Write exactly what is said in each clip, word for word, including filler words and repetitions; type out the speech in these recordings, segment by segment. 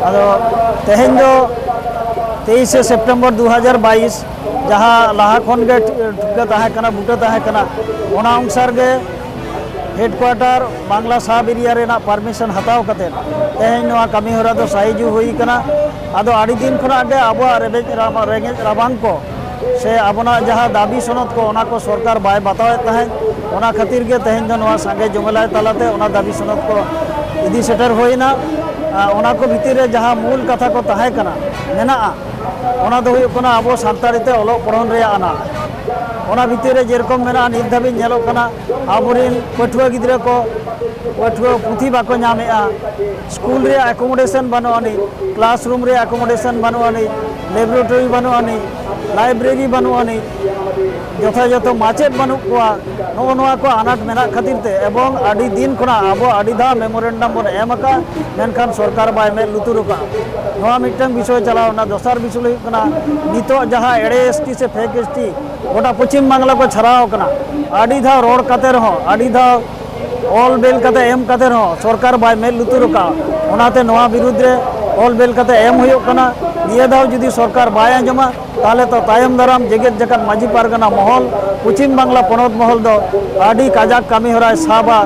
ᱟᱫᱚ ᱛᱮᱦᱮᱧ ᱫᱚ ᱛᱮᱭᱤᱥᱮ ᱥᱮᱯᱴᱮᱢᱵᱚᱨ ᱫᱩ ᱦᱟᱡᱟᱨ ᱵᱟᱭᱤᱥ, ᱡᱟᱦᱟᱸ ᱞᱟᱦᱟ ᱠᱷᱚᱱ ᱜᱮ ᱴᱷᱤᱠᱟᱹ ᱛᱟᱦᱮᱸ ᱠᱟᱱᱟ, ᱵᱩᱴᱟᱹ ᱛᱟᱦᱮᱸ ᱠᱟᱱᱟ, ᱚᱱᱟ ᱚᱱᱩᱥᱟᱨ ᱜᱮ ᱦᱮᱰᱠᱩᱣᱟᱴᱟᱨ ᱵᱟᱝᱞᱟ ᱥᱟᱵ ᱮᱨᱤᱭᱟ ᱨᱮᱱᱟᱜ ᱯᱟᱨᱢᱤᱥᱚᱱ ᱦᱟᱛᱟᱣ ᱠᱟᱛᱮ ᱛᱮᱦᱮᱧ ᱱᱚᱣᱟ ᱠᱟᱹᱢᱤ ᱦᱚᱨᱟ ᱫᱚ ᱥᱟᱭᱤᱡᱩ ᱦᱩᱭ ᱠᱟᱱᱟ᱾ ᱟᱫᱚ ᱟᱹᱰᱤ ᱫᱤᱱ ᱠᱷᱚᱱᱟᱜ ᱜᱮ ᱟᱵᱚᱣᱟᱜ ᱨᱮᱸᱜᱮᱡ ᱨᱟᱵᱟᱝ, ᱨᱮᱸᱜᱮᱡ ᱨᱟᱵᱟᱝ ᱠᱚ ᱥᱮ ᱟᱵᱚᱱᱟᱜ ᱡᱟᱦᱟᱸ ᱫᱟᱹᱵᱤ ᱥᱚᱱᱚᱫ ᱠᱚ, ᱚᱱᱟ ᱠᱚ ᱥᱚᱨᱠᱟᱨ ᱵᱟᱭ ᱵᱟᱛᱟᱣᱮᱫ ᱛᱟᱦᱮᱸᱫ᱾ ᱚᱱᱟ ᱠᱷᱟᱹᱛᱤᱨ ᱜᱮ ᱛᱮᱦᱮᱧ ᱫᱚ ᱱᱚᱣᱟ ᱥᱟᱸᱜᱮ ᱡᱚᱢᱮᱞᱟᱭ ᱛᱟᱞᱟᱛᱮ ᱚᱱᱟ ᱫᱟᱹᱵᱤ ᱥᱚᱱᱚᱫ ᱠᱚ ᱤᱫᱤ ᱥᱮᱴᱮᱨ ᱦᱩᱭᱮᱱᱟ᱾ ᱟᱨ ᱚᱱᱟ ᱠᱚ ᱵᱷᱤᱛᱤᱨ ᱨᱮ ᱡᱟᱦᱟᱸ ᱢᱩᱞ ᱠᱟᱛᱷᱟ ᱠᱚ ᱛᱟᱦᱮᱸ ᱠᱟᱱᱟ, ᱢᱮᱱᱟᱜᱼᱟ, ᱚᱱᱟ ᱫᱚ ᱦᱩᱭᱩᱜ ᱠᱟᱱᱟ ᱟᱵᱚ ᱥᱟᱱᱛᱟᱲᱤ ᱛᱮ ᱚᱞᱚᱜ ᱯᱚᱲᱦᱚᱱ ᱨᱮᱭᱟᱜ ᱟᱱᱟᱴ᱾ ᱚᱱᱟ ᱵᱷᱤᱛᱤᱨ ᱨᱮ ᱡᱮᱨᱚᱠᱚᱢ ᱢᱮᱱᱟᱜᱼᱟ, ᱱᱤᱛ ᱫᱷᱟᱹᱵᱤᱡ ᱧᱮᱞᱚᱜ ᱠᱟᱱᱟ ᱟᱵᱚᱨᱮᱱ ᱯᱟᱹᱴᱷᱩᱣᱟᱹ ᱜᱤᱫᱽᱨᱟᱹ ᱠᱚ ᱯᱟᱹᱴᱷᱩᱣᱟᱹ ᱯᱩᱛᱷᱤ ᱵᱟᱠᱚ ᱧᱟᱢᱮᱫᱼᱟ, ᱥᱠᱩᱞ ᱨᱮᱭᱟᱜ ᱮᱠᱳᱢᱳᱰᱮᱥᱚᱱ ᱵᱟᱹᱱᱩᱜ ᱟᱹᱱᱤᱡ, ᱠᱞᱟᱥᱨᱩᱢ ᱨᱮᱭᱟᱜ ᱮᱠᱳᱢᱳᱰᱮᱥᱚᱱ ᱵᱟᱹᱱᱩᱜ ᱟᱹᱱᱤᱡ, ᱞᱮᱵᱚᱨᱮᱴᱚᱨᱤ ᱵᱟᱹᱱᱩᱜ ᱟᱹᱱᱤᱡ, ᱞᱟᱭᱵᱨᱮᱨᱤ ᱵᱟᱹᱱᱩᱜ ᱟᱹᱱᱤᱡ, ᱡᱚᱛᱷᱟᱡᱚᱛᱷᱚ ᱢᱟᱪᱮᱫ ᱵᱟᱹᱱᱩᱜ ᱠᱚᱣᱟ᱾ ᱱᱚᱜᱼᱚ ᱱᱚᱣᱟ ᱠᱚ ᱟᱱᱟᱴ ᱢᱮᱱᱟᱜ ᱠᱷᱟᱹᱛᱤᱨ ᱛᱮ, ᱮᱵᱚᱝ ᱟᱹᱰᱤ ᱫᱤᱱ ᱠᱷᱚᱱᱟᱜ ᱟᱵᱚ ᱟᱹᱰᱤ ᱫᱷᱟᱣ ᱢᱮᱢᱳᱨᱮᱱᱰᱟᱢ ᱵᱚᱱ ᱮᱢ ᱟᱠᱟᱫ, ᱢᱮᱱᱠᱷᱟᱱ ᱥᱚᱨᱠᱟᱨ ᱵᱟᱭ ᱢᱮᱫ ᱞᱩᱛᱩᱨ ᱟᱠᱟᱫ᱾ ᱱᱚᱣᱟ ᱢᱤᱫᱴᱟᱝ ᱵᱤᱥᱚᱭ ᱪᱟᱞᱟᱣ ᱮᱱᱟ᱾ ᱫᱚᱥᱟᱨ ᱵᱤᱥᱚᱭ ᱦᱩᱭᱩᱜ ᱠᱟᱱᱟ, ᱱᱤᱛᱚᱜ ᱡᱟᱦᱟᱸ ᱮᱲᱮ ᱮᱥᱴᱤ ᱥᱮ ᱯᱷᱮᱠ ᱮᱥᱴᱤ ᱜᱚᱴᱟ ᱯᱚᱪᱷᱤᱢ ᱵᱟᱝᱞᱟ ᱠᱚ ᱪᱷᱟᱨᱟᱣ ᱟᱠᱟᱱᱟ, ᱟᱹᱰᱤ ᱫᱷᱟᱣ ᱨᱚᱲ ᱠᱟᱛᱮ ᱨᱮᱦᱚᱸ, ᱟᱹᱰᱤ ᱫᱷᱟᱣ ᱚᱞ ᱵᱮᱞ ᱠᱟᱛᱮ ᱮᱢ ᱠᱟᱛᱮ ᱨᱮᱦᱚᱸ ᱥᱚᱨᱠᱟᱨ ᱵᱟᱭ ᱢᱮᱫ ᱞᱩᱛᱩᱨ ᱟᱠᱟᱫ᱾ ᱚᱱᱟᱛᱮ ᱱᱚᱣᱟ ᱵᱤᱨᱩᱫᱽ ᱨᱮ ᱚᱞ ᱵᱮᱞ ᱠᱟᱛᱮ ᱮᱢ ᱦᱩᱭᱩᱜ ᱠᱟᱱᱟ᱾ ᱱᱤᱭᱟᱹ ᱫᱷᱟᱣ ᱡᱩᱫᱤ ᱥᱚᱨᱠᱟᱨ ᱵᱟᱭ ᱟᱸᱡᱚᱢᱟ, ᱛᱟᱦᱚᱞᱮ ᱛᱚ ᱛᱟᱭᱚᱢ ᱫᱟᱨᱟᱢ ᱡᱮᱜᱮᱛ ᱡᱟᱠᱟᱛ ᱢᱟᱹᱡᱷᱤ ᱯᱟᱨᱜᱟᱱᱟ ᱢᱚᱦᱚᱞ, ᱯᱚᱪᱷᱤᱢ ᱵᱟᱝᱞᱟ ᱯᱚᱱᱚᱛ ᱢᱚᱦᱚᱞ ᱫᱚ ᱟᱹᱰᱤ ᱠᱟᱡᱟᱠ ᱠᱟᱹᱢᱤ ᱦᱚᱨᱟᱭ ᱥᱟᱵᱟ᱾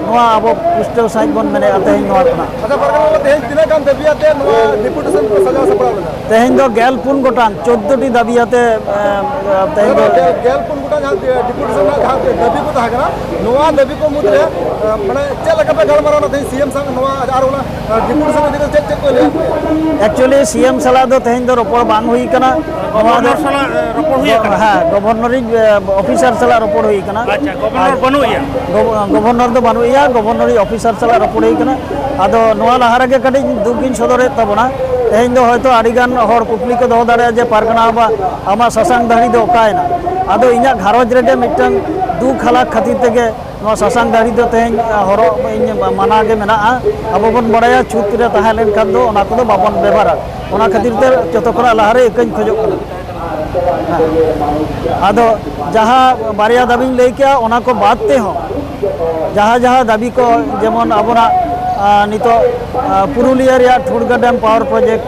ᱱᱚᱣᱟ ᱟᱵᱚ ᱯᱩᱥᱴᱟᱹᱣ ᱥᱟᱺᱦᱤᱡ ᱵᱚᱱ ᱢᱮᱱᱮᱫᱼᱟ ᱛᱮᱦᱮᱧ ᱱᱚᱣᱟ ᱠᱷᱚᱱᱟᱜ᱾ ᱟᱪᱪᱷᱟ, ᱯᱟᱨᱜᱟᱱᱟ ᱵᱟᱵᱟ, ᱛᱮᱦᱮᱧ ᱛᱤᱱᱟᱹᱜ ᱜᱟᱱ ᱫᱟᱹᱵᱤ ᱟᱛᱮ ᱱᱚᱣᱟ ᱰᱮᱯᱩᱴᱮᱥᱚᱱ ᱯᱮ ᱥᱟᱡᱟᱣ ᱥᱟᱯᱲᱟᱣ ᱞᱮᱫᱟ? ᱛᱮᱦᱮᱧ ᱫᱚ ᱜᱮᱞ ᱯᱩᱱ ᱜᱚᱴᱟᱝ, ᱪᱳᱫᱽᱫᱳ ᱴᱤ ᱫᱟᱹᱵᱤ ᱟᱛᱮ, ᱮ, ᱛᱮᱦᱮᱧ ᱫᱚ ᱟᱫᱚ ᱜᱮᱞ, ᱜᱮᱞ ᱯᱩᱱ ᱜᱚᱴᱟᱝ ᱡᱟᱦᱟᱸ ᱰᱮᱯᱩᱴᱮᱥᱚᱱ ᱨᱮᱱᱟᱜ ᱡᱟᱦᱟᱸ ᱫᱟᱹᱵᱤ ᱠᱚ ᱛᱟᱦᱮᱸ ᱠᱟᱱᱟ, ᱱᱚᱣᱟ ᱫᱟᱹᱵᱤ ᱠᱚ ᱢᱩᱫᱽᱨᱮ, ᱮ, ᱢᱟᱱᱮ ᱪᱮᱫ ᱞᱮᱠᱟ ᱯᱮ ᱜᱟᱞᱢᱟᱨᱟᱣ ᱮᱱᱟ ᱛᱮᱦᱮᱧ ᱥᱤ ᱮᱢ ᱥᱟᱶ ᱱᱚᱣᱟ ᱟᱨ ᱚᱱᱟ ᱰᱮᱯᱩᱴᱮᱥᱚᱱ ᱤᱫᱤ ᱠᱟᱛᱮ ᱪᱮᱫ ᱪᱮᱫ ᱠᱚ ᱞᱟᱹᱭᱟᱫ ᱯᱮᱭᱟ? ᱮᱠᱪᱩᱭᱮᱞᱤ ᱥᱤ ᱮᱢ ᱥᱟᱞᱟᱜ ᱫᱚ ᱛᱮᱦᱮᱧ ᱫᱚ ᱨᱚᱯᱚᱲ ᱵᱟᱝ ᱦᱩᱭ ᱠᱟᱱᱟ᱾ ᱱᱚᱣᱟ ᱫᱚ ᱜᱚᱵᱷᱚᱨᱱᱚᱨ ᱥᱟᱞᱟᱜ, ᱮ, ᱨᱚᱯᱚᱲ ᱦᱩᱭ ᱟᱠᱟᱱᱟ? ᱦᱮᱸ, ᱜᱚᱵᱷᱚᱨᱱᱚᱨᱤᱡ, ᱮ, ᱚᱯᱷᱤᱥᱟᱨ ᱥᱟᱞᱟᱜ ᱨᱚᱯᱚᱲ ᱦᱩᱭ ᱟᱠᱟᱱᱟ᱾ ᱟᱪᱪᱷᱟ, ᱜᱚᱵᱷᱚᱨᱱᱚᱨ ᱟᱨ ᱵᱟᱹᱱᱩᱜ ᱮᱭᱟ? ᱜᱚᱵᱷ-, ᱜᱚᱵᱷᱚᱨᱱᱚᱨ ᱫᱚ ᱵᱟᱹᱱᱩᱜ ᱮᱭᱟ, ᱜᱚᱵᱷᱚᱨᱱᱚᱨᱤᱡ ᱚᱯᱷᱤᱥᱟᱨ ᱥᱟᱞᱟᱜ ᱨᱚᱯᱚᱲ ᱦᱩᱭ ᱟᱠᱟᱱᱟ᱾ ᱟᱫᱚ ᱱᱚᱣᱟ ᱞᱟᱦᱟ ᱨᱮᱜᱮ ᱠᱟᱹᱴᱤᱡ ᱫᱩᱠ ᱜᱤᱧ ᱥᱚᱫᱚᱨᱮᱫ ᱛᱟᱵᱚᱱᱟ᱾ ᱛᱮᱦᱮᱧ ᱫᱚ ᱦᱚᱭᱛᱳ ᱟᱹᱰᱤ ᱜᱟᱱ ᱦᱚᱲ ᱠᱩᱠᱞᱤ ᱠᱚ ᱫᱚᱦᱚ ᱫᱟᱲᱮᱭᱟᱜᱼᱟ ᱡᱮ, "ᱯᱟᱨᱜᱟᱱᱟ ᱵᱟᱵᱟ, ᱟᱢᱟᱜ ᱥᱟᱥᱟᱝ ᱫᱟᱹᱲᱦᱤ ᱫᱚ ᱚᱠᱟᱭᱮᱱᱟ?" ᱟᱫᱚ ᱤᱧᱟᱹᱜ ᱜᱷᱟᱨᱚᱸᱡᱽ ᱨᱮᱜᱮ ᱢᱤᱫᱴᱟᱝ ᱫᱩᱠ ᱦᱟᱞᱟᱛ ᱠᱷᱟᱹᱛᱤᱨ ᱛᱮᱜᱮ ᱱᱚᱣᱟ ᱥᱟᱥᱟᱝ ᱫᱟᱹᱲᱦᱤ ᱫᱚ ᱛᱮᱦᱮᱧ ᱦᱚᱨᱚᱜ ᱤᱧ ᱢᱟᱱᱟ ᱜᱮ ᱢᱮᱱᱟᱜᱼᱟ᱾ ᱟᱵᱚ ᱵᱚᱱ ᱵᱟᱲᱟᱭᱟ, ᱪᱷᱩᱛ ᱨᱮ ᱛᱟᱦᱮᱸ ᱞᱮᱱᱠᱷᱟᱱ ᱫᱚ ᱚᱱᱟ ᱠᱚᱫᱚ ᱵᱟᱵᱚᱱ ᱵᱮᱵᱷᱟᱨᱟ᱾ ᱚᱱᱟ ᱠᱷᱟᱹᱛᱤᱨ ᱛᱮ ᱡᱚᱛᱚ ᱠᱷᱚᱱᱟᱜ ᱞᱟᱦᱟᱨᱮ ᱤᱠᱟᱹᱧ ᱠᱷᱚᱡᱚᱜ ᱠᱟᱱᱟ᱾ ᱦᱮᱸ᱾ ᱟᱫᱚ ᱡᱟᱦᱟᱸ ᱵᱟᱨᱭᱟ ᱫᱟᱹᱵᱤᱧ ᱞᱟᱹᱭ ᱠᱮᱜᱼᱟ, ᱚᱱᱟ ᱠᱚ ᱵᱟᱫ ᱛᱮᱦᱚᱸ ᱡᱟᱦᱟᱸ ᱡᱟᱦᱟᱸ ᱫᱟᱹᱵᱤ ᱠᱚ, ᱡᱮᱢᱚᱱ ᱟᱵᱚᱱᱟᱜ ᱟᱨ ᱱᱤᱛᱚᱜ ᱟᱨ ᱯᱩᱨᱩᱞᱤᱭᱟᱹ ᱨᱮᱭᱟᱜ ᱴᱷᱩᱲᱜᱟᱰᱮᱢ ᱯᱟᱣᱟᱨ ᱯᱨᱚᱡᱮᱠᱴ,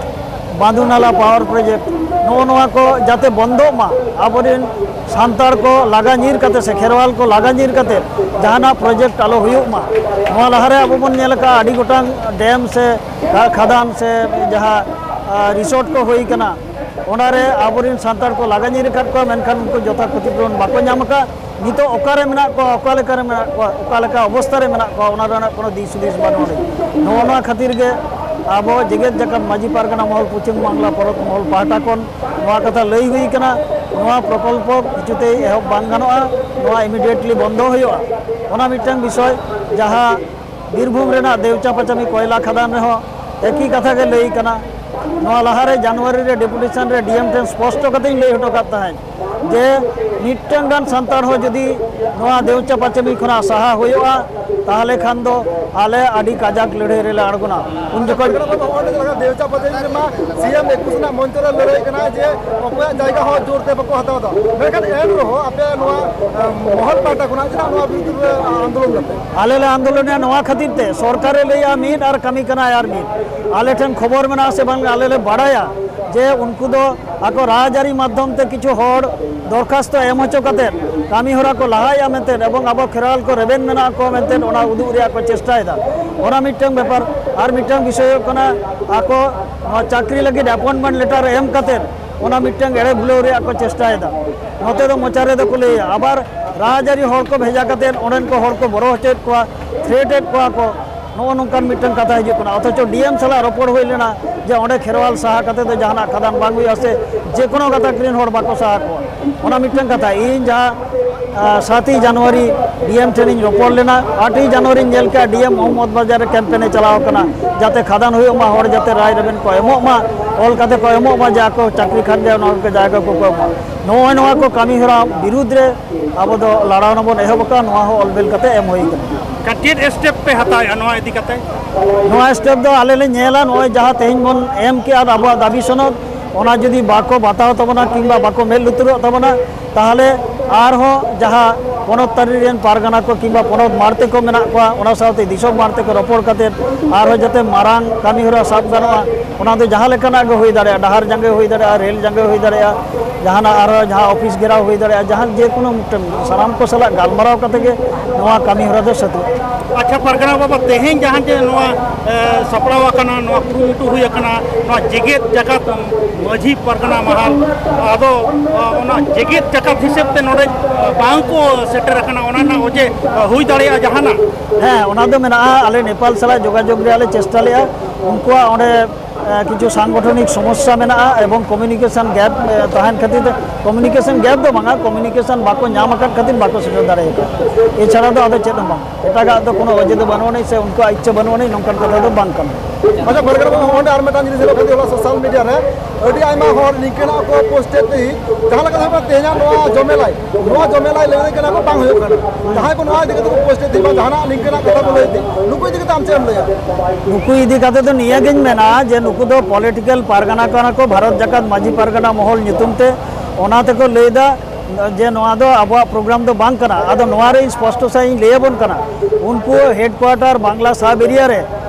ᱵᱟᱸᱫᱩᱱᱟᱞᱟ ᱯᱟᱣᱟᱨ ᱯᱨᱚᱡᱮᱠᱴ, ᱱᱚᱜᱼᱚ ᱱᱚᱣᱟ ᱠᱚ ᱡᱟᱛᱮ ᱵᱚᱱᱫᱚᱜ ᱢᱟ, ᱟᱵᱚᱨᱮᱱ ᱥᱟᱱᱛᱟᱲ ᱠᱚ ᱞᱟᱜᱟ ᱧᱤᱨ ᱠᱟᱛᱮ ᱥᱮ ᱠᱷᱮᱨᱣᱟᱞ ᱠᱚ ᱞᱟᱜᱟ ᱧᱤᱨ ᱠᱟᱛᱮ ᱡᱟᱦᱟᱱᱟᱜ ᱯᱨᱚᱡᱮᱠᱴ ᱟᱞᱚ ᱦᱩᱭᱩᱜ ᱢᱟ᱾ ᱱᱚᱣᱟ ᱞᱟᱦᱟᱨᱮ ᱟᱵᱚ ᱵᱚᱱ ᱧᱮᱞ ᱟᱠᱟᱫᱼᱟ, ᱟᱹᱰᱤ ᱜᱚᱴᱟᱝ ᱰᱮᱢ ᱥᱮ ᱠᱷᱟᱫᱟᱱ ᱥᱮ ᱡᱟᱦᱟᱸ ᱟᱨ ᱨᱤᱥᱚᱨᱴ ᱠᱚ ᱦᱩᱭ ᱟᱠᱟᱱᱟ, ᱚᱱᱟᱨᱮ ᱟᱵᱚᱨᱮᱱ ᱥᱟᱱᱛᱟᱲ ᱠᱚ ᱞᱟᱜᱟ ᱧᱤᱨ ᱟᱠᱟᱫ ᱠᱚᱣᱟ, ᱢᱮᱱᱠᱷᱟᱱ ᱩᱱᱠᱩ ᱡᱚᱛᱷᱟ ᱠᱷᱚᱛᱤᱯᱩᱨᱚᱱ ᱵᱟᱠᱚ ᱧᱟᱢ ᱟᱠᱟᱫ᱾ ᱱᱤᱛᱚᱜ ᱚᱠᱟᱨᱮ ᱢᱮᱱᱟᱜ ᱠᱚᱣᱟ, ᱚᱠᱟ ᱞᱮᱠᱟᱨᱮ ᱢᱮᱱᱟᱜ ᱠᱚᱣᱟ, ᱚᱠᱟ ᱞᱮᱠᱟ ᱚᱵᱚᱥᱛᱷᱟ ᱨᱮ ᱢᱮᱱᱟᱜ ᱠᱚᱣᱟ, ᱚᱱᱟ ᱨᱮᱱᱟᱜ ᱠᱳᱱᱳ ᱫᱤᱥ ᱦᱩᱫᱤᱥ ᱵᱟᱹᱱᱩᱜ ᱟᱹᱱᱤᱡ᱾ ᱱᱚᱜᱼᱚ ᱱᱚᱣᱟ ᱠᱷᱟᱹᱛᱤᱨ ᱜᱮ ᱟᱵᱚ ᱡᱮᱜᱮᱛ ᱡᱟᱠᱟᱛ ᱢᱟᱹᱡᱷᱤ ᱯᱟᱨᱜᱟᱱᱟ ᱢᱚᱦᱚᱞ, ᱯᱚᱪᱷᱤᱢ ᱵᱟᱝᱞᱟ ᱯᱚᱨᱚᱵᱽ ᱢᱚᱦᱚᱞ ᱯᱟᱦᱴᱟ ᱠᱷᱚᱱ ᱱᱚᱣᱟ ᱠᱟᱛᱷᱟ ᱞᱟᱹᱭ ᱦᱩᱭ ᱠᱟᱱᱟ, ᱱᱚᱣᱟ ᱯᱨᱚᱠᱚᱞᱯᱚ ᱠᱤᱪᱷᱩᱛᱮ ᱮᱦᱚᱵ ᱵᱟᱝ ᱜᱟᱱᱚᱜᱼᱟ, ᱱᱚᱣᱟ ᱤᱢᱤᱰᱤᱭᱮᱴᱞᱤ ᱵᱚᱱᱫᱚ ᱦᱩᱭᱩᱜᱼᱟ᱾ ᱚᱱᱟ ᱢᱤᱫᱴᱟᱝ ᱵᱤᱥᱚᱭ᱾ ᱡᱟᱦᱟᱸ ᱵᱤᱨᱵᱷᱩᱢ ᱨᱮᱱᱟᱜ ᱫᱮᱣᱪᱟ ᱯᱟᱪᱟᱢᱤ ᱠᱚᱭᱞᱟ ᱠᱷᱟᱫᱟᱱ ᱨᱮᱦᱚᱸ ᱮᱠᱤ ᱠᱟᱛᱷᱟ ᱜᱮ ᱞᱟᱹᱭ ᱠᱟᱱᱟ᱾ ᱱᱚᱣᱟ ᱞᱟᱦᱟᱨᱮ ᱡᱟᱱᱩᱣᱟᱨᱤ ᱨᱮ ᱰᱮᱯᱩᱴᱮᱥᱚᱱ ᱨᱮ ᱰᱤ ᱮᱢ ᱴᱷᱮᱱ ᱥᱯᱚᱥᱴᱚ ᱠᱟᱛᱮᱧ ᱞᱟᱹᱭ ᱦᱚᱴᱚ ᱠᱟᱫ ᱛᱟᱦᱮᱸᱫ ᱡᱮ ᱢᱤᱫᱴᱟᱝ ᱜᱟᱱ ᱥᱟᱱᱛᱟᱲ ᱦᱚᱸ ᱡᱩᱫᱤ ᱱᱚᱣᱟ ᱫᱮᱣᱪᱟ ᱯᱟᱪᱟᱢᱤ ᱠᱷᱚᱱᱟᱜ ᱥᱟᱦᱟ ᱦᱩᱭᱩᱜᱼᱟ, ᱛᱟᱦᱚᱞᱮ ᱠᱷᱟᱱ ᱫᱚ ᱟᱞᱮ ᱟᱹᱰᱤ ᱠᱟᱡᱟᱠ ᱞᱟᱹᱲᱦᱟᱹᱭ ᱨᱮᱞᱮ ᱟᱬᱜᱚᱱᱟ᱾ ᱩᱱ ᱡᱚᱠᱷᱚᱱ ᱱᱚᱜᱼᱚᱭ ᱡᱮ ᱫᱮᱣᱪᱟ ᱯᱟᱪᱟᱢᱤ ᱨᱮᱢᱟ ᱥᱤ ᱮᱢ ᱮᱠᱩᱥ ᱨᱮᱱᱟᱜ ᱢᱚᱧᱪᱚ ᱨᱮ ᱞᱟᱹᱲᱦᱟᱹᱭ ᱠᱟᱱᱟ ᱡᱮ ᱚᱠᱚᱭᱟᱜ ᱡᱟᱭᱜᱟ ᱦᱚᱸ ᱡᱳᱨ ᱛᱮ ᱵᱟᱠᱚ ᱦᱟᱛᱟᱣ ᱮᱫᱟ, ᱢᱮᱱᱠᱷᱟᱱ ᱮᱱ ᱨᱮᱦᱚᱸ ᱟᱯᱮ ᱱᱚᱣᱟ ᱢᱚᱦᱚᱞ ᱯᱟᱦᱴᱟ ᱠᱷᱚᱱᱟᱜ ᱪᱮᱫᱟᱜ ᱱᱚᱣᱟ ᱵᱤᱨᱩᱫᱽ ᱨᱮ ᱟᱱᱫᱳᱞᱚᱱ ᱫᱟᱯᱮ? ᱟᱞᱮ ᱞᱮ ᱟᱱᱫᱳᱞᱚᱱᱟ ᱱᱚᱣᱟ ᱠᱷᱟᱹᱛᱤᱨ ᱛᱮ, ᱥᱚᱨᱠᱟᱨᱮ ᱞᱟᱹᱭᱟ ᱢᱤᱫ ᱟᱨ ᱠᱟᱹᱢᱤ ᱠᱟᱱᱟᱭ ᱟᱨ ᱢᱤᱫ᱾ ᱟᱞᱮ ᱴᱷᱮᱱ ᱠᱷᱚᱵᱚᱨ ᱢᱮᱱᱟᱜᱼᱟ ᱥᱮ ᱵᱟᱝ, ᱟᱞᱮ ᱞᱮ ᱵᱟᱲᱟᱭᱟ ᱡᱮ ᱩᱱᱠᱩ ᱫᱚ ᱟᱠᱚ ᱨᱟᱡᱽᱟᱹᱨᱤ ᱢᱟᱫᱽᱫᱷᱚᱢ ᱛᱮ ᱠᱤᱪᱷᱩ ᱦᱚᱲ ᱫᱚᱨᱠᱷᱟᱥᱛᱚ ᱮᱢ ᱦᱚᱪᱚ ᱠᱟᱛᱮᱫ ᱠᱟᱹᱢᱤ ᱦᱚᱨᱟ ᱠᱚ ᱞᱟᱦᱟᱭᱟ ᱢᱮᱱᱛᱮ, ᱮᱵᱚᱝ ᱟᱵᱚ ᱠᱷᱮᱨᱣᱟᱞ ᱠᱚ ᱨᱮᱵᱮᱱ ᱢᱮᱱᱟᱜ ᱠᱚᱣᱟ ᱢᱮᱱᱛᱮ ᱚᱱᱟ ᱩᱫᱩᱜ ᱨᱮᱭᱟᱜ ᱠᱚ ᱪᱮᱥᱴᱟᱭᱮᱫᱟ᱾ ᱚᱱᱟ ᱢᱤᱫᱴᱟᱝ ᱵᱮᱯᱟᱨ᱾ ᱟᱨ ᱢᱤᱫᱴᱟᱝ ᱵᱤᱥᱚᱭ ᱦᱩᱭᱩᱜ ᱠᱟᱱᱟ, ᱟᱠᱚ ᱱᱚᱣᱟ ᱪᱟᱹᱠᱨᱤ ᱞᱟᱹᱜᱤᱫ ᱟᱯᱚᱭᱮᱱᱴᱢᱮᱱᱴ ᱞᱮᱴᱟᱨ ᱮᱢ ᱠᱟᱛᱮᱫ ᱚᱱᱟ ᱢᱤᱫᱴᱟᱝ ᱮᱲᱮ ᱵᱷᱩᱞᱟᱹᱣ ᱨᱮᱭᱟᱜ ᱠᱚ ᱪᱮᱥᱴᱟᱭᱮᱫᱟ᱾ ᱱᱚᱛᱮ ᱫᱚ ᱢᱚᱪᱟ ᱨᱮᱫᱚ ᱠᱚ ᱞᱟᱹᱭᱟ, ᱟᱵᱟᱨ ᱨᱟᱡᱽᱟᱹᱨᱤ ᱦᱚᱲ ᱠᱚ ᱵᱷᱮᱡᱟ ᱠᱟᱛᱮᱫ ᱚᱸᱰᱮᱱ ᱠᱚ ᱦᱚᱲ ᱠᱚ ᱵᱚᱨᱚ ᱦᱚᱪᱚᱭᱮᱫ ᱠᱚᱣᱟ, ᱛᱷᱨᱮᱴ ᱮᱫ ᱠᱚᱣᱟ ᱠᱚ᱾ ᱱᱚᱜᱼᱚ ᱱᱚᱝᱠᱟᱱ ᱢᱤᱫᱴᱟᱝ ᱠᱟᱛᱷᱟ ᱦᱤᱡᱩᱜ ᱠᱟᱱᱟ, ᱚᱛᱷᱚᱪᱚ ᱰᱤ ᱮᱢ ᱥᱟᱞᱟᱜ ᱨᱚᱯᱚᱲ ᱦᱩᱭ ᱞᱮᱱᱟ ᱡᱮ ᱚᱸᱰᱮ ᱠᱷᱮᱨᱣᱟᱞ ᱥᱟᱦᱟ ᱠᱟᱛᱮ ᱫᱚ ᱡᱟᱦᱟᱱᱟᱜ ᱠᱷᱟᱫᱟᱱ ᱵᱟᱝ ᱦᱩᱭᱩᱜᱼᱟ ᱥᱮ ᱡᱮ ᱠᱳᱱᱳ ᱜᱟᱛᱟᱠ ᱨᱮᱱ ᱦᱚᱲ ᱵᱟᱠᱚ ᱥᱟᱦᱟ ᱠᱚᱣᱟ᱾ ᱚᱱᱟ ᱢᱤᱫᱴᱟᱝ ᱠᱟᱛᱷᱟ᱾ ᱤᱧ ᱡᱟᱦᱟᱸ ᱟᱨ ᱥᱟᱛ ᱡᱟᱱᱩᱣᱟᱨᱤ ᱰᱤ ᱮᱢ ᱴᱷᱮᱱᱤᱧ ᱨᱚᱯᱚᱲ ᱞᱮᱱᱟ᱾ ᱟᱴ ᱡᱟᱱᱩᱣᱟᱨᱤᱧ ᱧᱮᱞ ᱠᱮᱜᱼᱟ ᱰᱤ ᱮᱢ ᱢᱚᱦᱚᱢᱢᱚᱫᱽ ᱵᱟᱡᱟᱨ ᱨᱮ ᱠᱮᱢᱯᱮᱱ ᱮ ᱪᱟᱞᱟᱣ ᱠᱟᱱᱟ, ᱡᱟᱛᱮ ᱠᱷᱟᱫᱟᱱ ᱦᱩᱭᱩᱜ ᱢᱟ, ᱦᱚᱲ ᱡᱟᱛᱮ ᱨᱟᱭ ᱨᱮᱵᱮᱱ ᱠᱚ ᱮᱢᱚᱜ ᱢᱟ, ᱚᱞ ᱠᱟᱛᱮ ᱠᱚ ᱮᱢᱚᱜ ᱢᱟ ᱡᱮ ᱟᱠᱚ ᱪᱟᱹᱠᱨᱤ ᱠᱷᱟᱱ ᱜᱮ ᱚᱱᱟ ᱠᱚ ᱡᱟᱭᱜᱟ ᱠᱚᱠᱚ ᱮᱢᱚᱜ᱾ ᱱᱚᱜᱼᱚᱭ ᱱᱚᱣᱟ ᱠᱚ ᱠᱟᱹᱢᱤ ᱦᱚᱨᱟ ᱵᱤᱨᱩᱫᱽ ᱨᱮ ᱟᱵᱚ ᱫᱚ ᱞᱟᱲᱟᱣᱱᱟ ᱵᱚᱱ ᱮᱦᱚᱵ ᱟᱠᱟᱫᱼᱟ᱾ ᱱᱚᱣᱟ ᱦᱚᱸ ᱚᱞ ᱵᱮᱞ ᱠᱟᱛᱮ ᱮᱢ ᱦᱩᱭ ᱠᱟᱱᱟ᱾ ᱠᱟ-, ᱪᱮᱫ ᱥᱴᱮᱯ ᱯᱮ ᱦᱟᱛᱟᱣᱮᱫᱼᱟ ᱱᱚᱣᱟ ᱤᱫᱤ ᱠᱟᱛᱮ? ᱱᱚᱣᱟ ᱥᱴᱮᱯ ᱫᱚ ᱟᱞᱮ ᱞᱮ ᱧᱮᱞᱟ, ᱱᱚᱜᱼᱚᱭ ᱡᱟᱦᱟᱸ ᱛᱮᱦᱮᱧ ᱵᱚᱱ ᱮᱢ ᱠᱮᱜᱼᱟ ᱟᱵᱚᱣᱟᱜ ᱫᱟᱹᱵᱤ ᱥᱚᱱᱚᱫ, ᱚᱱᱟ ᱡᱩᱫᱤ ᱵᱟᱠᱚ ᱵᱟᱛᱟᱣ ᱛᱟᱵᱚᱱᱟ ᱠᱤᱝᱵᱟ ᱵᱟᱠᱚ ᱢᱮᱫ ᱞᱩᱛᱩᱨᱚᱜ ᱛᱟᱵᱚᱱᱟ, ᱛᱟᱦᱚᱞᱮ ᱟᱨᱦᱚᱸ ᱡᱟᱦᱟᱸ ᱯᱚᱱᱚᱛ ᱛᱟᱹᱨᱤ ᱨᱮᱱ ᱯᱟᱨᱜᱟᱱᱟ ᱠᱚ ᱠᱤᱝᱵᱟ ᱯᱚᱱᱚᱛ ᱢᱟᱲᱛᱮ ᱠᱚ ᱢᱮᱱᱟᱜ ᱠᱚᱣᱟ, ᱚᱱᱟ ᱥᱟᱶᱛᱮ ᱫᱤᱥᱚᱢ ᱢᱟᱲᱛᱮ ᱠᱚ ᱨᱚᱯᱚᱲ ᱠᱟᱛᱮ ᱟᱨᱦᱚᱸ ᱡᱟᱛᱮ ᱢᱟᱨᱟᱝ ᱠᱟᱹᱢᱤ ᱦᱚᱨᱟ ᱥᱟᱵ ᱜᱟᱱᱚᱜᱼᱟ᱾ ᱚᱱᱟ ᱫᱚ ᱡᱟᱦᱟᱸ ᱞᱮᱠᱟᱱᱟᱜ ᱜᱮ ᱦᱩᱭ ᱫᱟᱲᱮᱭᱟᱜᱼᱟ, ᱰᱟᱦᱟᱨ ᱡᱟᱸᱜᱮ ᱦᱩᱭ ᱫᱟᱲᱮᱭᱟᱜᱼᱟ, ᱨᱮᱞ ᱡᱟᱸᱜᱮ ᱦᱩᱭ ᱫᱟᱲᱮᱭᱟᱜᱼᱟ, ᱡᱟᱦᱟᱱᱟᱜ ᱟᱨᱦᱚᱸ ᱡᱟᱦᱟᱸ ᱚᱯᱷᱤᱥ ᱜᱷᱮᱨᱟᱣ ᱦᱩᱭ ᱫᱟᱲᱮᱭᱟᱜᱼᱟ, ᱡᱟᱦᱟᱸ ᱡᱮᱠᱳᱱᱳ ᱢᱤᱫᱴᱮᱱ ᱥᱟᱱᱟᱢ ᱠᱚ ᱥᱟᱞᱟᱜ ᱜᱟᱞᱢᱟᱨᱟᱣ ᱠᱟᱛᱮ ᱜᱮ ᱱᱚᱣᱟ ᱠᱟᱹᱢᱤ ᱦᱚᱨᱟ ᱫᱚ ᱥᱟᱹᱛᱚᱜᱼᱟ᱾ ᱟᱪᱪᱷᱟ ᱯᱟᱨᱜᱟᱱᱟ ᱵᱟᱵᱟ, ᱛᱮᱦᱮᱧ ᱡᱟᱦᱟᱸ ᱡᱮ ᱱᱚᱣᱟ, ᱮ, ᱥᱟᱯᱲᱟᱣ ᱟᱠᱟᱱᱟ, ᱱᱚᱣᱟ ᱠᱩᱨᱩᱢᱩᱴᱩ ᱦᱩᱭ ᱟᱠᱟᱱᱟ, ᱱᱚᱣᱟ ᱡᱮᱜᱮᱛ ᱡᱟᱠᱟᱛ ᱢᱟᱹᱡᱷᱤ ᱯᱟᱨᱜᱟᱱᱟ ᱢᱟᱦᱟᱞ, ᱟᱫᱚ, ᱟ, ᱚᱱᱟ ᱡᱮᱜᱮᱛ ᱡᱟᱠᱟᱛ ᱦᱤᱥᱟᱹᱵ ᱛᱮ ᱱᱚᱰᱮ, ᱟ, ᱵᱟᱝ ᱠᱚ ᱥᱮᱴᱮᱨ ᱟᱠᱟᱱᱟ, ᱚᱱᱟ ᱨᱮᱱᱟᱜ ᱚᱡᱮ, ᱟ, ᱦᱩᱭ ᱫᱟᱲᱮᱭᱟᱜᱼᱟ ᱡᱟᱦᱟᱱᱟᱜ? ᱦᱮᱸ, ᱚᱱᱟ ᱫᱚ ᱢᱮᱱᱟᱜᱼᱟ, ᱟᱞᱮ ᱱᱮᱯᱟᱞ ᱥᱟᱞᱟᱜ ᱡᱳᱜᱟᱡᱳᱜᱽ ᱨᱮᱭᱟᱜ ᱞᱮ ᱪᱮᱥᱴᱟ ᱞᱮᱜᱼᱟ᱾ ᱩᱱᱠᱩᱣᱟᱜ ᱚᱸᱰᱮ, ᱮ, ᱠᱤᱪᱷᱩ ᱥᱟᱝᱜᱚᱴᱷᱚᱱᱤᱠ ᱥᱚᱢᱚᱥᱥᱟ ᱢᱮᱱᱟᱜᱼᱟ ᱮᱵᱚᱝ ᱠᱚᱢᱤᱭᱩᱱᱤᱠᱮᱥᱚᱱ ᱜᱮᱯ, ᱮ, ᱛᱟᱦᱮᱱ ᱠᱷᱟᱹᱛᱤᱨ ᱛᱮ, ᱠᱚᱢᱤᱭᱩᱱᱤᱠᱮᱥᱚᱱ ᱜᱮᱯ ᱫᱚ ᱵᱟᱝᱟ, ᱠᱚᱢᱤᱭᱩᱱᱤᱠᱮᱥᱚᱱ ᱵᱟᱠᱚ ᱧᱟᱢ ᱟᱠᱟᱫ ᱠᱷᱟᱹᱛᱤᱨ ᱵᱟᱠᱚ ᱥᱮᱴᱮᱨ ᱫᱟᱲᱮ ᱟᱠᱟᱫᱟ᱾ ᱮᱪᱷᱟᱲᱟ ᱫᱚ ᱟᱫᱚ ᱪᱮᱫ ᱦᱚᱸ ᱵᱟᱝ, ᱮᱴᱟᱜᱟᱜ ᱫᱚ ᱠᱳᱱᱳ ᱚᱡᱮ ᱫᱚ ᱵᱟᱹᱱᱩᱜ ᱟᱹᱱᱤᱡ ᱥᱮ ᱩᱱᱠᱩᱣᱟᱜ ᱤᱪᱪᱷᱟᱹ ᱵᱟᱹᱱᱩᱜ ᱟᱹᱱᱤᱡ, ᱱᱚᱝᱠᱟᱱ ᱠᱟᱛᱷᱟ ᱫᱚ ᱵᱟᱝ ᱠᱟᱱᱟ᱾ ᱟᱪᱪᱷᱟ ᱯᱟᱨᱜᱟᱱᱟ ᱵᱟᱵᱟ, ᱚᱸᱰᱮ ᱟᱨ ᱢᱤᱫᱴᱟᱝ ᱡᱤᱱᱤᱥ ᱧᱮᱞᱚᱜ ᱠᱟᱱᱟ, ᱦᱚᱞᱟ ᱥᱳᱥᱟᱞ ᱢᱤᱰᱤᱭᱟ ᱨᱮ ᱟᱹᱰᱤ ᱟᱭᱢᱟ ᱦᱚᱲ ᱱᱤᱝᱠᱟᱹᱱᱟᱜ ᱠᱚ ᱯᱳᱥᱴ ᱮᱫ ᱛᱮ, ᱡᱟᱦᱟᱸ ᱞᱮᱠᱟ ᱫᱷᱟᱨᱟ ᱛᱮᱦᱮᱧᱟᱜ ᱱᱚᱣᱟ ᱡᱚᱢᱮᱞᱟᱭ, ᱱᱚᱣᱟ ᱡᱚᱢᱮᱞᱟᱭ ᱞᱟᱹᱭ ᱫᱟᱲᱮᱭᱟᱜ ᱠᱟᱱᱟ ᱠᱚ ᱵᱟᱝ ᱦᱩᱭᱩᱜ ᱠᱟᱱᱟ᱾ ᱡᱟᱦᱟᱸᱭ ᱠᱚ ᱱᱚᱣᱟ ᱤᱫᱤ ᱠᱟᱛᱮ ᱠᱚ ᱯᱳᱥᱴ ᱮᱫ ᱛᱮ ᱵᱟᱝ ᱡᱟᱦᱟᱱᱟᱜ ᱱᱤᱝᱠᱟᱹᱱᱟᱜ ᱠᱟᱛᱷᱟ ᱠᱚ ᱞᱟᱹᱭ ᱮᱫ ᱛᱮ, ᱱᱩᱠᱩ ᱤᱫᱤ ᱠᱟᱛᱮ ᱟᱢ ᱪᱮᱫ ᱮᱢ ᱞᱟᱹᱭᱟ? ᱱᱩᱠᱩ ᱤᱫᱤ ᱠᱟᱛᱮ ᱫᱚ ᱱᱤᱭᱟᱹ ᱜᱤᱧ ᱢᱮᱱᱟ ᱡᱮ ᱱᱩᱠᱩ ᱫᱚ ᱯᱚᱞᱤᱴᱤᱠᱟᱞ ᱯᱟᱨᱜᱟᱱᱟ ᱠᱟᱱᱟ ᱠᱚ, ᱵᱷᱟᱨᱚᱛ ᱡᱟᱠᱟᱛ ᱢᱟᱹᱡᱷᱤ ᱯᱟᱨᱜᱟᱱᱟ ᱢᱚᱦᱚᱞ ᱧᱩᱛᱩᱢ ᱛᱮ, ᱚᱱᱟ ᱛᱮᱠᱚ ᱞᱟᱹᱭ ᱮᱫᱟ ᱡᱮ ᱱᱚᱣᱟ ᱫᱚ ᱟᱵᱚᱣᱟᱜ ᱯᱨᱳᱜᱨᱟᱢ ᱫᱚ ᱵᱟᱝ ᱠᱟᱱᱟ᱾ ᱟᱫᱚ ᱱᱚᱣᱟ ᱨᱮ ᱤᱧ ᱥᱯᱚᱥᱴᱚ ᱥᱟᱺᱦᱤᱡ ᱤᱧ ᱞᱟᱹᱭ ᱟᱵᱚᱱ ᱠᱟᱱᱟ, ᱩᱱᱠᱩ ᱦᱮᱰᱠᱩᱣᱟᱴᱟᱨ ᱵᱟᱝᱞᱟ ᱥᱟᱵ ᱮᱨᱤᱭᱟ ᱨᱮ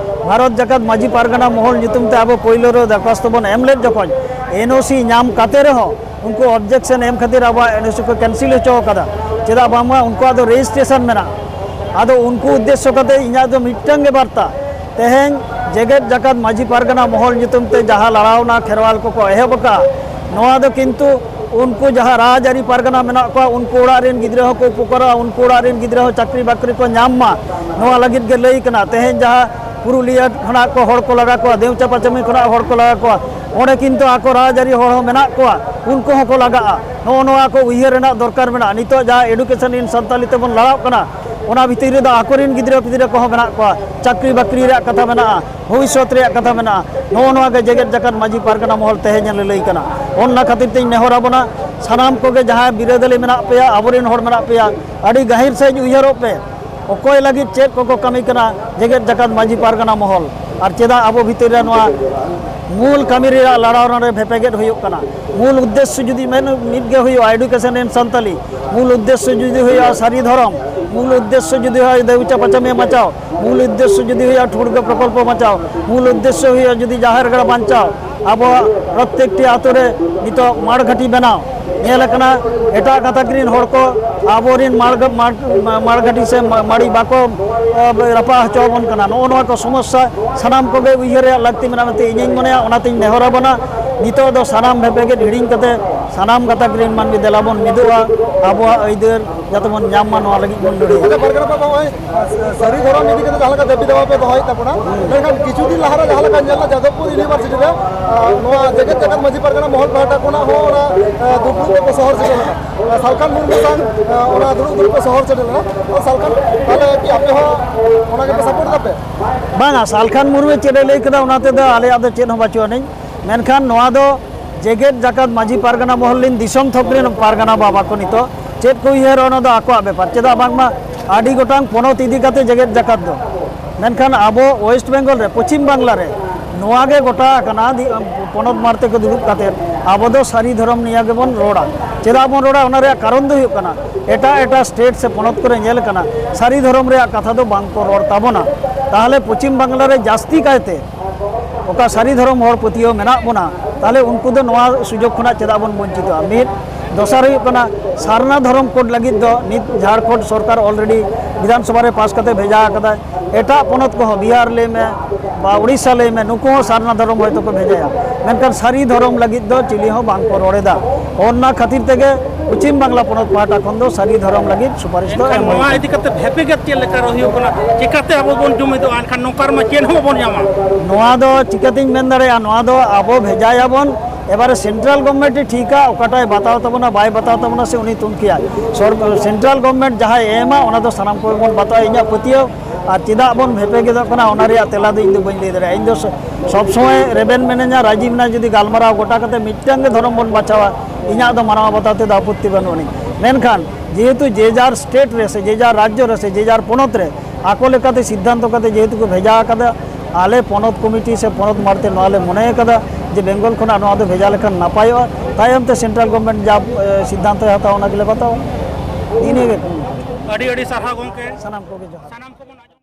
ᱵᱷᱟᱨᱚᱛ ᱡᱟᱠᱟᱛ ᱢᱟᱹᱡᱷᱤ ᱯᱟᱨᱜᱟᱱᱟ ᱢᱚᱦᱚᱞ ᱧᱩᱛᱩᱢ ᱛᱮ ᱟᱵᱚ ᱯᱳᱭᱞᱳ ᱨᱮ ᱫᱚᱨᱠᱷᱟᱥᱛᱚ ᱵᱚᱱ ᱮᱢ ᱞᱮᱫ ᱡᱚᱠᱷᱚᱱ, ᱮᱱ ᱳ ᱥᱤ ᱧᱟᱢ ᱠᱟᱛᱮ ᱨᱮᱦᱚᱸ ᱩᱱᱠᱩ ᱚᱵᱡᱮᱠᱥᱚᱱ ᱮᱢ ᱠᱷᱟᱹᱛᱤᱨ ᱟᱵᱚᱣᱟᱜ ᱮᱱ ᱳ ᱥᱤ ᱠᱚ ᱠᱮᱱᱥᱮᱞ ᱦᱚᱪᱚ ᱟᱠᱟᱫᱟ᱾ ᱪᱮᱫᱟᱜ ᱵᱟᱝᱢᱟ ᱩᱱᱠᱩᱣᱟᱜ ᱫᱚ ᱨᱮᱡᱤᱥᱴᱨᱮᱥᱚᱱ ᱢᱮᱱᱟᱜᱼᱟ᱾ ᱟᱫᱚ ᱩᱱᱠᱩ ᱩᱫᱽᱫᱮᱥᱥᱚ ᱠᱟᱛᱮ ᱤᱧᱟᱹᱜ ᱫᱚ ᱢᱤᱫᱴᱟᱝ ᱜᱮ ᱵᱟᱨᱛᱟ, ᱛᱮᱦᱮᱧ ᱡᱮᱜᱮᱛ ᱡᱟᱠᱟᱛ ᱢᱟᱹᱡᱷᱤ ᱯᱟᱨᱜᱟᱱᱟ ᱢᱚᱦᱚᱞ ᱧᱩᱛᱩᱢ ᱛᱮ ᱡᱟᱦᱟᱸ ᱞᱟᱲᱟᱣᱱᱟ ᱠᱷᱮᱨᱣᱟᱞ ᱠᱚᱠᱚ ᱮᱦᱚᱵ ᱟᱠᱟᱫᱼᱟ, ᱱᱚᱣᱟ ᱫᱚ ᱠᱤᱱᱛᱩ ᱩᱱᱠᱩ ᱡᱟᱦᱟᱸ ᱨᱟᱡᱽᱟᱹᱨᱤ ᱯᱟᱨᱜᱟᱱᱟ ᱢᱮᱱᱟᱜ ᱠᱚᱣᱟ, ᱩᱱᱠᱩ ᱚᱲᱟᱜ ᱨᱮᱱ ᱜᱤᱫᱽᱨᱟᱹ ᱦᱚᱸᱠᱚ ᱩᱯᱚᱠᱟᱨᱚᱜᱼᱟ, ᱩᱱᱠᱩ ᱚᱲᱟᱜ ᱨᱮᱱ ᱜᱤᱫᱽᱨᱟᱹ ᱦᱚᱸ ᱪᱟᱹᱠᱨᱤ ᱵᱟᱹᱠᱨᱤ ᱠᱚ ᱧᱟᱢ ᱢᱟ, ᱱᱚᱣᱟ ᱞᱟᱹᱜᱤᱫ ᱜᱮ ᱞᱟᱹᱭ ᱠᱟᱱᱟ᱾ ᱛᱮᱦᱮᱧ ᱡᱟᱦᱟᱸ ᱯᱩᱨᱩᱞᱤᱭᱟᱹ ᱠᱷᱚᱱᱟᱜ ᱠᱚ ᱦᱚᱲ ᱠᱚ ᱞᱟᱜᱟ ᱠᱚᱣᱟ, ᱫᱮᱣᱪᱟ ᱯᱟᱪᱟᱢᱤ ᱠᱷᱚᱱᱟᱜ ᱦᱚᱲ ᱠᱚ ᱞᱟᱜᱟ ᱠᱚᱣᱟ, ᱚᱸᱰᱮ ᱠᱤᱱᱛᱩ ᱟᱠᱚ ᱨᱟᱡᱽᱟᱹᱨᱤ ᱦᱚᱲ ᱦᱚᱸ ᱢᱮᱱᱟᱜ ᱠᱚᱣᱟ, ᱩᱱᱠᱩ ᱦᱚᱸᱠᱚ ᱞᱟᱜᱟᱜᱼᱟ᱾ ᱱᱚᱜᱼᱚ ᱱᱚᱣᱟ ᱠᱚ ᱩᱭᱦᱟᱹᱨ ᱨᱮᱱᱟᱜ ᱫᱚᱨᱠᱟᱨ ᱢᱮᱱᱟᱜᱼᱟ᱾ ᱱᱤᱛᱚᱜ ᱡᱟᱦᱟᱸ ᱮᱰᱩᱠᱮᱥᱚᱱ ᱤᱱ ᱥᱟᱱᱛᱟᱞᱤ ᱛᱮᱵᱚᱱ ᱞᱟᱲᱟᱣ ᱠᱟᱱᱟ, ᱚᱱᱟ ᱵᱷᱤᱛᱤᱨ ᱨᱮᱫᱚ ᱟᱠᱚᱨᱮᱱ ᱜᱤᱫᱽᱨᱟᱹ ᱯᱤᱫᱽᱨᱟᱹ ᱠᱚᱦᱚᱸ ᱢᱮᱱᱟᱜ ᱠᱚᱣᱟ, ᱪᱟᱹᱠᱨᱤ ᱵᱟᱹᱠᱨᱤ ᱨᱮᱭᱟᱜ ᱠᱟᱛᱷᱟ ᱢᱮᱱᱟᱜᱼᱟ, ᱵᱷᱚᱵᱤᱥᱥᱚᱛ ᱨᱮᱭᱟᱜ ᱠᱟᱛᱷᱟ ᱢᱮᱱᱟᱜᱼᱟ᱾ ᱱᱚᱜᱼᱚ ᱱᱚᱣᱟ ᱜᱮ ᱡᱮᱜᱮᱛ ᱡᱟᱠᱟᱛ ᱢᱟᱹᱡᱷᱤ ᱯᱟᱨᱜᱟᱱᱟ ᱢᱚᱦᱚᱞ ᱛᱮᱦᱮᱧ ᱞᱟᱹᱞᱟᱹᱭ ᱠᱟᱱᱟ᱾ ᱚᱱᱟ ᱠᱷᱟᱹᱛᱤᱨ ᱛᱮᱧ ᱱᱮᱦᱚᱨ ᱟᱵᱚᱱᱟ, ᱥᱟᱱᱟᱢ ᱠᱚᱜᱮ ᱡᱟᱦᱟᱸᱭ ᱵᱤᱨᱟᱹᱫᱟᱹᱞᱤ ᱢᱮᱱᱟᱜ ᱯᱮᱭᱟ, ᱟᱵᱚᱨᱮᱱ ᱦᱚᱲ ᱢᱮᱱᱟᱜ ᱯᱮᱭᱟ, ᱟᱹᱰᱤ ᱜᱟᱹᱦᱤᱨ ᱥᱟᱹᱦᱤᱡ ᱩᱭᱦᱟᱹᱨᱚᱜ ᱯᱮ, ᱚᱠᱚᱭ ᱞᱟᱹᱜᱤᱫ ᱪᱮᱫ ᱠᱚᱠᱚ ᱠᱟᱹᱢᱤ ᱠᱟᱱᱟ ᱡᱮᱜᱮᱛ ᱡᱟᱠᱟᱛ ᱢᱟᱹᱡᱷᱤ ᱯᱟᱨᱜᱟᱱᱟ ᱢᱚᱦᱚᱞ᱾ ᱟᱨ ᱪᱮᱫᱟᱜ ᱟᱵᱚ ᱵᱷᱤᱛᱤᱨ ᱨᱮ ᱱᱚᱣᱟ ᱢᱩᱞ ᱠᱟᱹᱢᱤ ᱨᱮᱭᱟᱜ ᱞᱟᱲᱟᱣ ᱨᱮ ᱵᱷᱮᱯᱮᱜᱮᱫ ᱦᱩᱭᱩᱜ ᱠᱟᱱᱟ? ᱢᱩᱞ ᱩᱫᱽᱫᱮᱥᱥᱚ ᱡᱩᱫᱤ ᱢᱮᱱ ᱢᱤᱫ ᱜᱮ ᱦᱩᱭᱩᱜᱼᱟ, education in Santali, ᱢᱩᱞ ᱩᱫᱽᱫᱮᱥᱥᱚ ᱡᱩᱫᱤ ᱦᱩᱭᱩᱜᱼᱟ ᱥᱟᱹᱨᱤ ᱫᱷᱚᱨᱚᱢ, ᱢᱩᱞ ᱩᱫᱽᱫᱮᱥᱥᱚ ᱡᱩᱫᱤ ᱦᱩᱭᱩᱜᱼᱟ ᱫᱮᱣᱪᱟ ᱯᱟᱪᱟᱢᱤ ᱵᱟᱧᱪᱟᱣ, ᱢᱩᱞ ᱩᱫᱽᱫᱮᱥᱥᱚ ᱡᱩᱫᱤ ᱦᱩᱭᱩᱜᱼᱟ ᱴᱷᱩᱲᱜᱟᱹ ᱯᱨᱚᱠᱚᱞᱯᱚ ᱵᱟᱧᱪᱟᱣ, ᱢᱩᱞ ᱩᱫᱽᱫᱮᱥᱥᱚ ᱦᱩᱭᱩᱜᱼᱟ ᱡᱩᱫᱤ ᱡᱟᱦᱮᱨ ᱜᱟᱲ ᱵᱟᱧᱪᱟᱣ, ᱟᱵᱚᱣᱟᱜ ᱯᱨᱚᱛᱮᱠᱴᱤ ᱟᱛᱳ ᱨᱮ ᱱᱤᱛᱚᱜ ᱢᱟᱲ ᱜᱷᱟᱹᱴᱤ ᱵᱮᱱᱟᱣ, ᱧᱮᱞ ᱟᱠᱟᱱᱟ ᱮᱴᱟᱜ ᱜᱟᱛᱟᱠ ᱨᱤᱱ ᱦᱚᱲ ᱠᱚ ᱟᱵᱚᱨᱤᱱ ᱢᱟᱲ-, ᱢᱟᱲ-, ᱢᱟᱲ ᱜᱷᱟᱹᱴᱤ ᱥᱮ ᱢᱟ-, ᱢᱟᱲᱤ ᱵᱟᱠᱚ, ᱮ, ᱨᱟᱯᱟᱜ ᱦᱚᱪᱚ ᱟᱵᱚᱱ ᱠᱟᱱᱟ᱾ ᱱᱚᱜᱼᱚ ᱱᱚᱣᱟ ᱠᱚ ᱥᱚᱢᱚᱥᱥᱟ ᱥᱟᱱᱟᱢ ᱠᱚᱜᱮ ᱩᱭᱦᱟᱹᱨ ᱨᱮᱭᱟᱜ ᱞᱟᱹᱠᱛᱤ ᱢᱮᱱᱟᱜᱼᱟ ᱢᱮᱱᱛᱮ ᱤᱧᱤᱧ ᱢᱚᱱᱮᱭᱟ᱾ ᱚᱱᱟᱛᱤᱧ ᱱᱮᱦᱚᱨ ᱟᱵᱚᱱᱟ, ᱱᱤᱛᱚᱜ ᱫᱚ ᱥᱟᱱᱟᱢ ᱵᱷᱮᱯᱮᱜᱮᱫ ᱦᱤᱲᱤᱧ ᱠᱟᱛᱮ ᱥᱟᱱᱟᱢ ᱜᱟᱛᱟᱠ ᱨᱤᱱ ᱢᱟᱹᱱᱢᱤ ᱫᱮᱞᱟ ᱵᱚᱱ ᱢᱤᱫᱚᱜᱼᱟ, ᱟᱵᱚᱣᱟᱜ ᱟᱹᱭᱫᱟᱹᱨ ᱡᱟᱛᱮ ᱵᱚᱱ ᱧᱟᱢ ᱢᱟ, ᱱᱚᱣᱟ ᱞᱟᱹᱜᱤᱫ ᱵᱚᱱ ᱞᱟᱹᱲᱦᱟᱹᱭᱟ᱾ ᱟᱪᱪᱷᱟ, ᱯᱟᱨᱜᱟᱱᱟ ᱵᱟᱵᱟ, ᱱᱚᱜᱼᱚᱭ ᱥᱟᱹᱨᱤ ᱫᱷᱚᱨᱚᱢ ᱤᱫᱤ ᱠᱟᱛᱮ ᱡᱟᱦᱟᱸ ᱞᱮᱠᱟ ᱫᱟᱹᱵᱤ ᱫᱟᱣᱟ ᱯᱮ ᱫᱚᱦᱚᱭᱮᱫ ᱛᱟᱵᱚᱱᱟ, ᱢᱮᱱᱠᱷᱟᱱ ᱠᱤᱪᱷᱩ ᱫᱤᱱ ᱞᱟᱦᱟ ᱨᱮ ᱡᱟᱦᱟᱸ ᱞᱮᱠᱟ ᱧᱮᱞ ᱮᱱᱟ ᱡᱟᱫᱚᱵᱯᱩᱨ ᱤᱭᱩᱱᱤᱵᱷᱟᱨᱥᱤᱴᱤ ᱨᱮ, ᱟᱨ, ᱱᱚᱣᱟ ᱡᱮᱜᱮᱛ ᱡᱟᱠᱟᱛ ᱢᱟᱹᱡᱷᱤ ᱯᱟᱨᱜᱟᱱᱟ ᱢᱚᱦᱚᱞ ᱯᱟᱦᱴᱟ ᱠᱷᱚᱱᱟᱜ ᱦᱚᱸ ᱚᱱᱟ, ᱟᱨ, ᱫᱩᱯᱲᱩᱵ ᱛᱮᱠᱚ ᱥᱚᱦᱚᱨ ᱥᱮᱴᱮᱨ ᱞᱮᱱᱟ᱾ ᱟᱨ ᱥᱟᱞᱠᱷᱟᱱ ᱢᱩᱨᱢᱩ ᱥᱟᱶ, ᱟᱨ, ᱚᱱᱟ ᱫᱩᱲᱩᱵ ᱫᱩᱲᱩᱵ ᱠᱚ ᱥᱚᱦᱚᱨ ᱥᱮᱴᱮᱨ ᱞᱮᱱᱟ᱾ ᱛᱚ ᱥᱟᱞᱠᱷᱟᱱ, ᱛᱟᱦᱚᱞᱮ ᱠᱤ ᱟᱯᱮ ᱦᱚᱸ ᱚᱱᱟ ᱜᱮᱯᱮ ᱥᱟᱯᱳᱨᱴ ᱫᱟᱯᱮ? ᱵᱟᱝᱟ, ᱥᱟᱞᱠᱷᱟᱱ ᱢᱩᱨᱢᱩ ᱪᱮᱫ ᱮ ᱞᱟᱹᱭ ᱠᱮᱫᱟ ᱚᱱᱟ ᱛᱮᱫᱚ ᱟᱞᱮᱭᱟᱜ ᱫᱚ ᱪᱮᱫ ᱦᱚᱸ ᱵᱟᱹᱪᱩᱜ ᱟᱹᱱᱤᱡ᱾ ᱢᱮᱱᱠᱷᱟᱱ ᱱᱚᱣᱟ ᱫᱚ ᱡᱮᱜᱮᱛ ᱡᱟᱠᱟᱛ ᱢᱟᱹᱡᱷᱤ ᱯᱟᱨᱜᱟᱱᱟ ᱢᱚᱦᱚᱞ ᱨᱮᱱ ᱫᱤᱥᱚᱢ ᱛᱷᱚᱠ ᱨᱮᱱ ᱯᱟᱨᱜᱟᱱᱟ ᱵᱟᱵᱟ ᱠᱚ ᱱᱤᱛᱚᱜ ᱪᱮᱫ ᱠᱚ ᱩᱭᱦᱟᱹᱨᱟ, ᱚᱱᱟ ᱫᱚ ᱟᱠᱚᱣᱟᱜ ᱵᱮᱯᱟᱨ᱾ ᱪᱮᱫᱟᱜ ᱵᱟᱝᱢᱟ ᱟᱹᱰᱤ ᱜᱚᱴᱟᱝ ᱯᱚᱱᱚᱛ ᱤᱫᱤ ᱠᱟᱛᱮ ᱡᱮᱜᱮᱛ ᱡᱟᱠᱟᱛ ᱫᱚ, ᱢᱮᱱᱠᱷᱟᱱ ᱟᱵᱚ ᱣᱮᱥᱴ ᱵᱮᱝᱜᱚᱞ ᱨᱮ, ᱯᱚᱪᱷᱤᱢ ᱵᱟᱝᱞᱟ ᱨᱮ ᱱᱚᱣᱟ ᱜᱮ ᱜᱚᱴᱟ ᱟᱠᱟᱱᱟ, ᱫᱤ-, ᱯᱚᱱᱚᱛ ᱢᱟᱲᱛᱮ ᱠᱚ ᱫᱩᱲᱩᱵ ᱠᱟᱛᱮ ᱟᱵᱚ ᱫᱚ ᱥᱟᱹᱨᱤ ᱫᱷᱚᱨᱚᱢ ᱱᱤᱭᱟᱹ ᱜᱮᱵᱚᱱ ᱨᱚᱲᱟ᱾ ᱪᱮᱫᱟᱜ ᱵᱚᱱ ᱨᱚᱲᱟ? ᱚᱱᱟ ᱨᱮᱭᱟᱜ ᱠᱟᱨᱚᱱ ᱫᱚ ᱦᱩᱭᱩᱜ ᱠᱟᱱᱟ, ᱮᱴᱟᱜ ᱮᱴᱟᱜ ᱥᱴᱮᱴ ᱥᱮ ᱯᱚᱱᱚᱛ ᱠᱚᱨᱮ ᱧᱮᱞ ᱟᱠᱟᱱᱟ, ᱥᱟᱹᱨᱤ ᱫᱷᱚᱨᱚᱢ ᱨᱮᱭᱟᱜ ᱠᱟᱛᱷᱟ ᱫᱚ ᱵᱟᱝ ᱠᱚ ᱨᱚᱲ ᱛᱟᱵᱚᱱᱟ᱾ ᱛᱟᱦᱚᱞᱮ ᱯᱚᱪᱷᱤᱢ ᱵᱟᱝᱞᱟ ᱨᱮ ᱡᱟᱹᱥᱛᱤ ᱠᱟᱭᱛᱮ ᱚᱠᱟ ᱥᱟᱹᱨᱤ ᱫᱷᱚᱨᱚᱢ ᱦᱚᱲ ᱯᱟᱹᱛᱭᱟᱹᱣ ᱢᱮᱱᱟᱜ ᱵᱚᱱᱟ, ᱛᱟᱦᱚᱞᱮ ᱩᱱᱠᱩ ᱫᱚ ᱱᱚᱣᱟ ᱥᱩᱡᱳᱜᱽ ᱠᱷᱚᱱᱟᱜ ᱪᱮᱫᱟᱜ ᱵᱚᱱ ᱵᱚᱧᱪᱤᱛᱚᱜᱼᱟ? ᱢᱤᱫ, ᱫᱚᱥᱟᱨ ᱦᱩᱭᱩᱜ ᱠᱟᱱᱟ, ᱥᱟᱨᱱᱟ ᱫᱷᱚᱨᱚᱢ ᱠᱳᱰ ᱞᱟᱹᱜᱤᱫ ᱫᱚ ᱱᱤᱛ ᱡᱷᱟᱲᱠᱷᱚᱸᱰ ᱥᱚᱨᱠᱟᱨ already ᱵᱤᱫᱷᱟᱱ ᱥᱚᱵᱷᱟ ᱨᱮ ᱯᱟᱥ ᱠᱟᱛᱮ ᱵᱷᱮᱡᱟ ᱟᱠᱟᱫᱟᱭ᱾ ᱮᱴᱟᱜ ᱯᱚᱱᱚᱛ ᱠᱚᱦᱚᱸ, ᱵᱤᱦᱟᱨ ᱞᱟᱹᱭ ᱢᱮ ᱵᱟ ᱩᱲᱤᱥᱥᱟ ᱞᱟᱹᱭ ᱢᱮ, ᱱᱩᱠᱩ ᱦᱚᱸ ᱥᱟᱨᱱᱟ ᱫᱷᱚᱨᱚᱢ ᱦᱚᱭᱛᱳ ᱠᱚ ᱵᱷᱮᱡᱟᱭᱟ, ᱢᱮᱱᱠᱷᱟᱱ ᱥᱟᱹᱨᱤ ᱫᱷᱚᱨᱚᱢ ᱞᱟᱹᱜᱤᱫ ᱫᱚ ᱪᱤᱞᱤ ᱦᱚᱸ ᱵᱟᱝ ᱠᱚ ᱨᱚᱲ ᱮᱫᱟ᱾ ᱚᱱᱟ ᱠᱷᱟᱹᱛᱤᱨ ᱛᱮᱜᱮ ᱯᱚᱪᱷᱤᱢ ᱵᱟᱝᱞᱟ ᱯᱚᱱᱚᱛ ᱯᱟᱦᱴᱟ ᱠᱷᱚᱱ ᱫᱚ ᱥᱟᱹᱨᱤ ᱫᱷᱚᱨᱚᱢ ᱞᱟᱹᱜᱤᱫ ᱥᱩᱯᱟᱨᱤᱥ ᱫᱚ ᱮᱱᱠᱷᱟᱱ ᱮᱢ ᱦᱩᱭ ᱱᱚᱣᱟ ᱟᱠᱟᱱᱟ᱾ ᱤᱫᱤ ᱠᱟᱛᱮ ᱵᱷᱮᱯᱮᱜᱮᱫ ᱪᱮᱫ ᱞᱮᱠᱟ ᱨᱮ ᱦᱩᱭᱩᱜ ᱠᱟᱱᱟ? ᱪᱤᱠᱟᱛᱮ ᱟᱵᱚ ᱵᱚᱱ ᱡᱩᱢᱤᱫᱚᱜᱼᱟ? ᱮᱱᱠᱷᱟᱱ ᱱᱚᱝᱠᱟ ᱨᱮᱢᱟ ᱪᱮᱫ ᱦᱚᱸ ᱵᱟᱵᱚᱱ ᱧᱟᱢᱟ᱾ ᱱᱚᱣᱟ ᱫᱚ ᱪᱤᱠᱟᱹᱛᱤᱧ ᱢᱮᱱ ᱫᱟᱲᱮᱭᱟᱜᱼᱟ? ᱱᱚᱣᱟ ᱫᱚ ᱟᱵᱚ ᱵᱷᱮᱡᱟᱭᱟᱵᱚᱱ, ᱮᱵᱟᱨᱮ ᱥᱮᱱᱴᱨᱟᱞ ᱜᱚᱵᱷᱚᱨᱱᱢᱮᱱᱴ ᱮ ᱴᱷᱤᱠᱟ ᱚᱠᱟᱴᱟᱜ ᱮ ᱵᱟᱛᱟᱣ ᱛᱟᱵᱚᱱᱟ, ᱵᱟᱭ ᱵᱟᱛᱟᱣ ᱛᱟᱵᱚᱱᱟ, ᱥᱮ ᱩᱱᱤ ᱛᱩᱱᱠᱷᱤᱭᱟᱭ᱾ ᱥᱚᱨ-, ᱥᱮᱱᱴᱨᱟᱞ ᱜᱚᱵᱷᱚᱨᱱᱢᱮᱱᱴ ᱡᱟᱦᱟᱸᱭ ᱮᱢᱟ, ᱚᱱᱟ ᱫᱚ ᱥᱟᱱᱟᱢ ᱠᱚᱜᱮ ᱵᱚᱱ ᱵᱟᱛᱟᱣᱟ, ᱤᱧᱟᱹᱜ ᱯᱟᱹᱛᱭᱟᱹᱣ᱾ ᱟᱨ ᱪᱮᱫᱟᱜ ᱵᱚᱱ ᱵᱷᱮᱯᱮᱜᱮᱫᱚᱜ ᱠᱟᱱᱟ, ᱚᱱᱟ ᱨᱮᱭᱟᱜ ᱛᱮᱞᱟ ᱫᱚ ᱤᱧ ᱫᱚ ᱵᱟᱹᱧ ᱞᱟᱹᱭ ᱫᱟᱲᱮᱭᱟᱜᱼᱟ᱾ ᱤᱧ ᱫᱚ ᱥᱚ-, ᱥᱚᱵᱽ ᱥᱚᱢᱚᱭ ᱨᱮᱵᱮᱱ ᱢᱤᱱᱟᱹᱧᱟ, ᱨᱟᱹᱡᱤ ᱢᱮᱱᱟᱧᱟ, ᱡᱩᱫᱤ ᱜᱟᱞᱢᱟᱨᱟᱣ ᱜᱚᱴᱟ ᱠᱟᱛᱮ ᱢᱤᱫᱴᱟᱝ ᱜᱮ ᱫᱷᱚᱨᱚᱢ ᱵᱚᱱ ᱵᱟᱪᱷᱟᱣᱟ, ᱤᱧᱟᱹᱜ ᱫᱚ ᱢᱟᱱᱟᱣ ᱵᱟᱛᱟᱣ ᱛᱮᱫᱚ ᱟᱯᱚᱛᱛᱤ ᱵᱟᱹᱱᱩᱜ ᱟᱹᱱᱤᱡ᱾ ᱢᱮᱱᱠᱷᱟᱱ ᱡᱮᱦᱮᱛᱩ ᱡᱮ ᱡᱟᱨ ᱥᱴᱮᱴ ᱨᱮ ᱥᱮ ᱡᱮ ᱡᱟᱨ ᱨᱟᱡᱽᱡᱚ ᱨᱮ ᱥᱮ ᱡᱮ ᱡᱟᱨ ᱯᱚᱱᱚᱛ ᱨᱮ ᱟᱠᱚ ᱞᱮᱠᱟᱛᱮ ᱥᱤᱫᱽᱫᱷᱟᱱᱛᱚ ᱠᱟᱛᱮ ᱡᱮᱦᱮᱛᱩ ᱠᱚ ᱵᱷᱮᱡᱟ ᱟᱠᱟᱫᱟ, ᱟᱞᱮ ᱯᱚᱱᱚᱛ ᱠᱚᱢᱤᱴᱤ ᱥᱮ ᱯᱚᱱᱚᱛ ᱢᱟᱲᱛᱮ ᱱᱚᱣᱟ ᱞᱮ ᱢᱚᱱᱮ ᱟᱠᱟᱫᱟ ᱡᱮ ᱵᱮᱝᱜᱚᱞ ᱠᱷᱚᱱᱟᱜ ᱱᱚᱣᱟ ᱫᱚ ᱵᱷᱮᱡᱟ ᱞᱮᱠᱷᱟᱱ ᱱᱟᱯᱟᱭᱚᱜᱼᱟ᱾ ᱛᱟᱭᱚᱢ ᱛᱮ ᱥᱮᱱᱴᱨᱟᱞ ᱜᱚᱵᱷᱚᱨᱱᱢᱮᱱᱴ ᱡᱟ, ᱮ, ᱥᱤᱫᱽᱫᱷᱟᱱᱛᱚᱭ ᱦᱟᱛᱟᱣᱟ, ᱚᱱᱟ ᱜᱮᱞᱮ ᱵᱟᱛᱟᱣᱟ᱾ ᱤᱱᱟᱹᱜᱮ᱾ ᱟᱹᱰᱤ ᱟᱹᱰᱤ ᱥᱟᱨᱦᱟᱣ ᱜᱚᱢᱠᱮ᱾ ᱥᱟᱱᱟᱢ ᱠᱚᱜᱮ ᱡᱚᱦᱟᱨ᱾ ᱥᱟᱱᱟᱢ ᱠᱚ